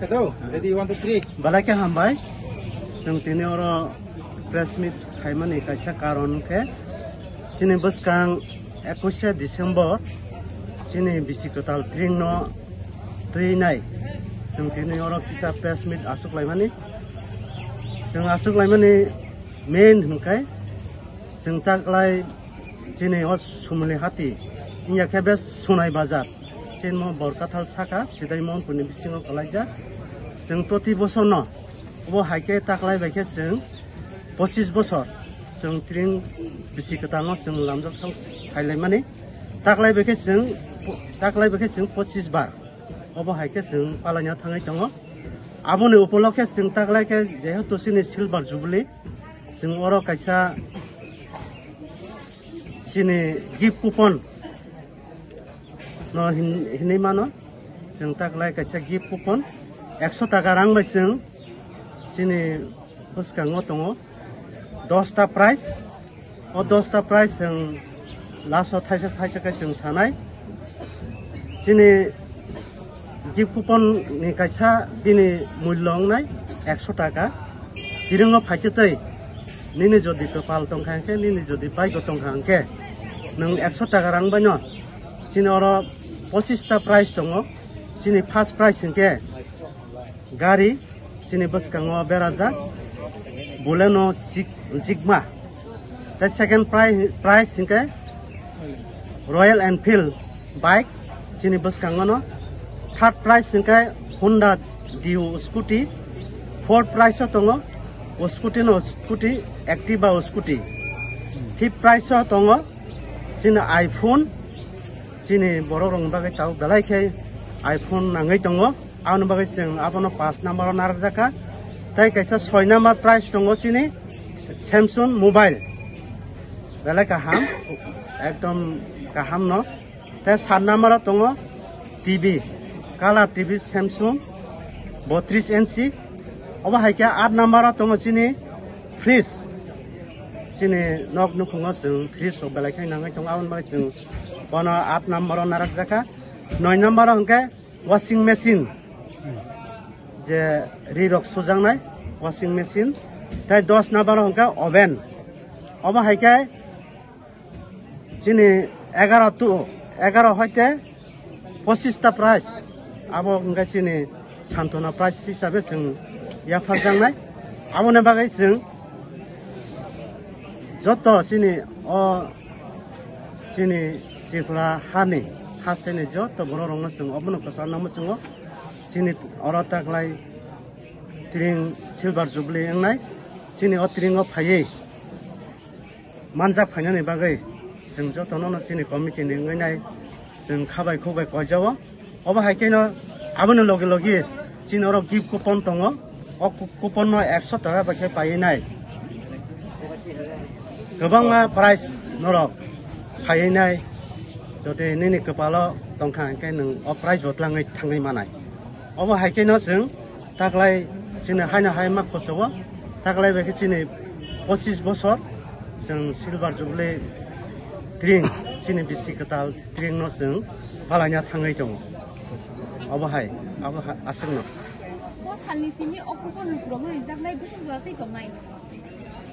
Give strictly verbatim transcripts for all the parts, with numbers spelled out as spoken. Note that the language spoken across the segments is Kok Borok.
Hello, ready, one, two, three. Belai khe hambai. Chwng tini oro press meet khaimani kaisa karon khe chini bwskang ekush December chini bisi kwtal tring no twi nai. Chwng tini oro kisa press meet aswk laimani. Chwng aswk laimani main hwnkhe chwng taklai chini o Sumuli hati, wngya khe be Sunai Bazar, chini mo Borkathal saka, Sidai Mohanpurni bisingo kwlaijak. Chwng proti bosorno, obo hai khe taklai bai khe chwng pochis bosor, chwng tring bisi kwtalno chwng lamjak song phailaimani. Taklai bai khe chwng, taklai bai khe chwng pochis bar, obo hai khe chwng palaina thangwi tongo. Aboni upolokhe chwng taklai khe jehetu chini Silver Jubilee, chwng oro kaisa chini gift coupon no hin-, hinwi mano. Chwng taklai kaisa gift coupon ekso taka rang bai chwng chini bwskango tongo dosta prize. O dosta prize chwng last o thaisa thaisa khe chwng sanai. Chini gift coupon ni kaisa bini mullo wngnai ekso taka. Tiringo phaikhe tei nini jodi kwpal tongkha hwnkhe, nini jodi bike o tongkha hwnkhe, nwng ekso taka rang baino chini oro pochis ta prize tongo. Chini first prize hwnkhe gari, chini bwskango berajak Bolero Sig-, Sigma. Tei second prize, prize hwnkhe Royal Enfield bike, chini bwskango no. Third prize hwnkhe Honda Dio scooty. Fourth prize o tongo o scooty no, scooty, Activa o scooty. Fifth prize o tongo chini iPhone, chini borok rokni bagwi tabuk belai khe iPhone nangwi tongo. Aboni bagwi chwng abono pash number o narwkjakha. Tei kaisa soi number prize tongo chini Samsung mobile. Belai kaham, ekdom kaham no. Tei sat number o tongo T V, color T V Samsung botris inchi. Obo hai khe aat number o tongo chini fridge. Chini nok nukhungo chwng fridge rok belai khe nangwi tongo, aboni bagwi chwng bono aat number o narwkjakha. Noi number o hwnkhe washing machine, je ri rok sujaknai washing machine, tei dos number o hwnkhe oven. Obo hai khe chini egaro tu, egaro hoite pochis ta prize, abo hwnkhe chini santona prize hisabe chwng yapharjaknai. Aboni bagwi chwng joto chini o chini Tripura hani hasteni joto borok rokno chwng obono kwchang nangma chwngo. Chini oro taklai tring silver jubilee wngnai, chini o tring o phaiwi manjak phainani bagwi chwng jotono no chini committee ni wngwi nai chwng khabai khukbai koijao. Obo hai kheno aboni logi logi chini oro gift coupon tongo. O ku-, coupon no ekso taka bai khe paiwi nai. Kwbangma prize norok phaiwi nai. Jodi nini kwpalo tongkha hwnkhe nwng o prize bo twlangwi thangwi manai. Obo hai kheno chwng taklai chini haino hai ma khosao, taklai bai khe chini pochis bosor chwng silver jubilee tring, chini bisi kwtal tring no chwng palaina thangwi tongo. Obo hai, abo ha-, aswkno. O salni simi o coupon lukurokno rijaknai bwswk jora twi tongnai?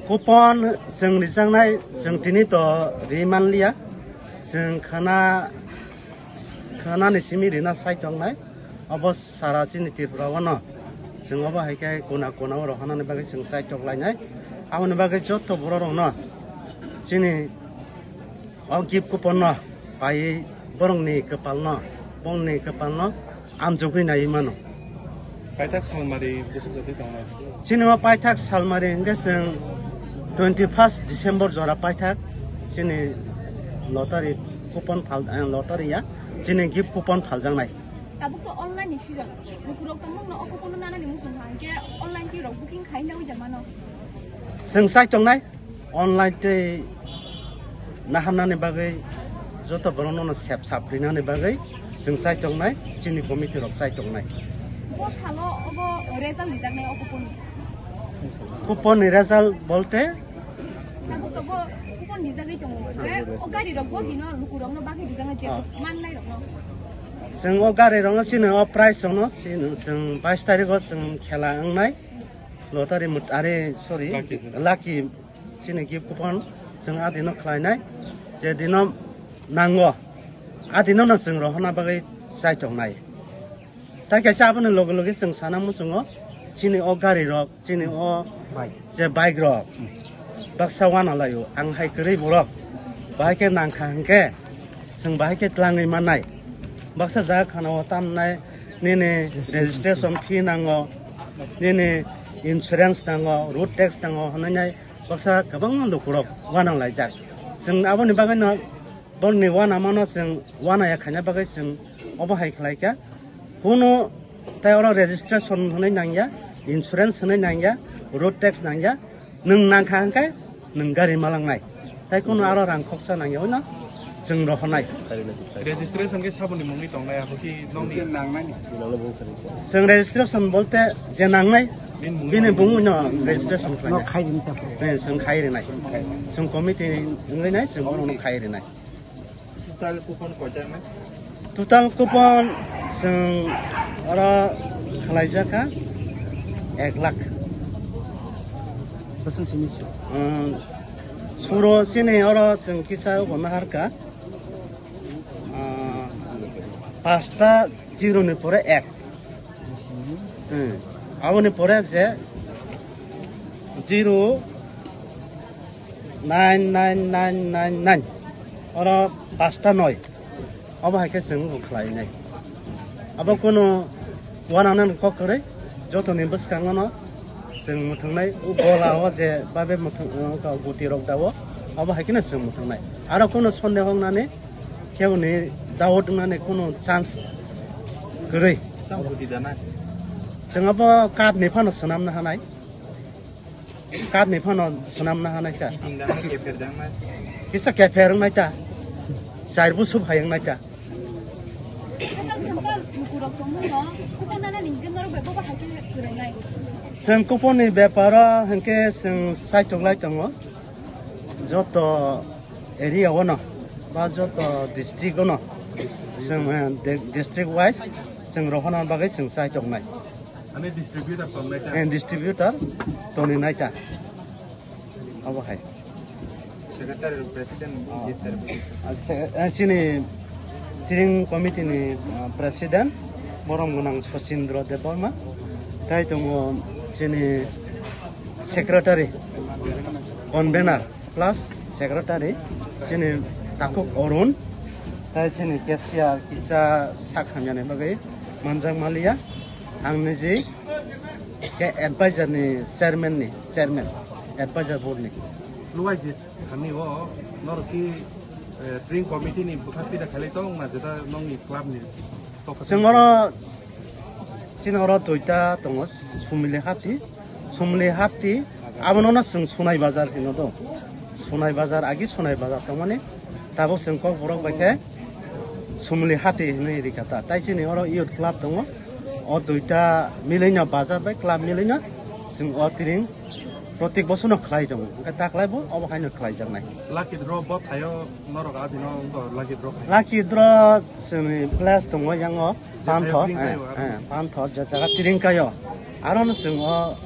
Coupon chwng rijaknai, chwng tini to ri manliya. Chwng khana, khanani simi rina sai tongnai. Obo sara chini Tripura o no. Chwng obo hai khe kona kona o rohornani bagwi chwng sai tok lainai. Aboni bagwi joto borok rok no chini o gift coupon no paiwi borokni kwpal no, borokni kwpal no amjogwi naiwi mano. Paithak salmari bwswk jotwi tongnai? Chini o paithak salmari hwnkhe chwng twenty first December jora paithak chini lottery coupon phal, eh, lottery ya, chini gift coupon phaljaknai. Tabuk to online ni season. Lukurok tongmung no o coupon no nanani muchung ha hwnkhe online twi rok booking khai na uija mano. Chwng sai tongnai. Online tei naharnani bagwi joto borokno sep sap rinani bagwi chwng chai tongnai, chini committee rok chai tongnai. Bo salo obo result rijaknai o coupon ni? Coupon ni result bolte? Tabuk to bo coupon rijagwi tongo je o gari rok bo dino lukurokno bagwi rijaknai je Ah. mannai rokno. Chwng o gari rokno chini o prize rokno chini chwng bais tarikh o chwng khela wngnai. Lottery mut-, are, sorry, Lucky. Lucky chini gift coupon chwng a dino khlainai. Je dino nango, a dino no chwng rohorna bagwi chaitongnai. Tai kaisa aboni loge loge chwng sana muchungo, chini o gari rok, chini o Bike. Je bike rok baksa wana laio, ang hai kwrwi borok bahai khe nangkha hwnkhe chwng bahai khe twlangwi mannai. Baksa jaga khana o tamnai nini registration fee nango, nini insurance nango, road tax nango hwnwi nai baksa kwbangma lukurok wanang laijak. Chwng aboni bagwino borokni wanamano chwng wanaya khaina bagwi chwng obo hai khlaikha. Kunu tai oro registration hwnwi nangya, insurance hwnwi nangya, road tax nangya, nwng nangkha hwnkhe nwng gari malangnai. Tai kunu aro rang khoksa nangya hwnwi chwng rohornai. Registration khe saboni mungwi tongnai, abo ki nongni? Chwng registration bolte je nangnai, bini mungwi no registration khlainai. Chwng khai rinai. Chwng committee wngwi nai, chwng bono khai rinai. Total coupon koita na? Total coupon chwng oro khlaijak kha ek lakh. Bwswng simi se. Umm, suro chini oro chwng kisa obo naharkha. Umm, pasta zero ni pore ek. Hmm. Aboni pore je zero nine nine nine nine nine. Oro pasta noi. Obo hai khe chwng bo khlainai. Abo kunu wanangnani kok kwrwi, jotoni bwskango no chwng mwthwngnai. O gola o je babe mwthwng, uh, guti rok dao, obo hai kheno chwng mwthwngnai. Aro kunu sonde wngnani, keboni doubt wngnani kunu chance kwrwi. Tamo guti dana? Chwng abo card ni phano swnamna hanai. Card ni phano swnamna hanai kha. Kiting dang na, kepher dang na? Kisa kepher wngnai ta. Char busu phai wngnai ta. Asa sample lukurok tongmung no, kupan nana ningke norok bai bobo hai khe kwrwngnai. Chwng kupon ni beparo hwnkhe chwng saitok lai tongo. Joto area o no, ba joto district o no, chwng, eh, di-, district wise chwng rohorna bagwi chwng saitok nai. Ani distributor tongnai ta? Eh, distributor toni nai ta. Abo hai. Secretary, president, oh. Yes, sir. Ah, se-, eh, chini steering committee ni, ah, president, borom gwnang Sachindra Debbarma. Tai tongo chini secretary, convener. Plus secretary, chini takhuk Arun, tai chini cashier kisa sak hamyani bagwi manjak maliya. Ang niji khe advisor ni chairman ni, chairman, advisor board ni. Luaijit thani o norok ki, eh, steering committee ni bwkha tida khalai tong na jeta nongni club ni? Chwng oro, chini oro duita tongo, Sumili Hati, Sumili Hati, abono no chwng Sunai Bazar hino do. Sunai Bazar, agi Sunai Bazar tongmani, tabuk chwng Kokborok bai khe Sumili Hati hinwi rikha ta. Tai chini oro youth club tongo, o duita milino bazar bai club milino chwng o steering protik bosono khlai tongo. Hwnkhe ta khlai bo obo haino khlai jaknai. Lucky draw bo thaio norok adino wngkha lucky draw khai. Lucky draw chwngni place tongo yango. Panthor, eh, eh, Panthor, je jaga steering kaio. Arono chwng o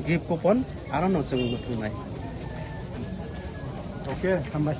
gift coupon, arono chwng mwthwngnai. Okay, hambai.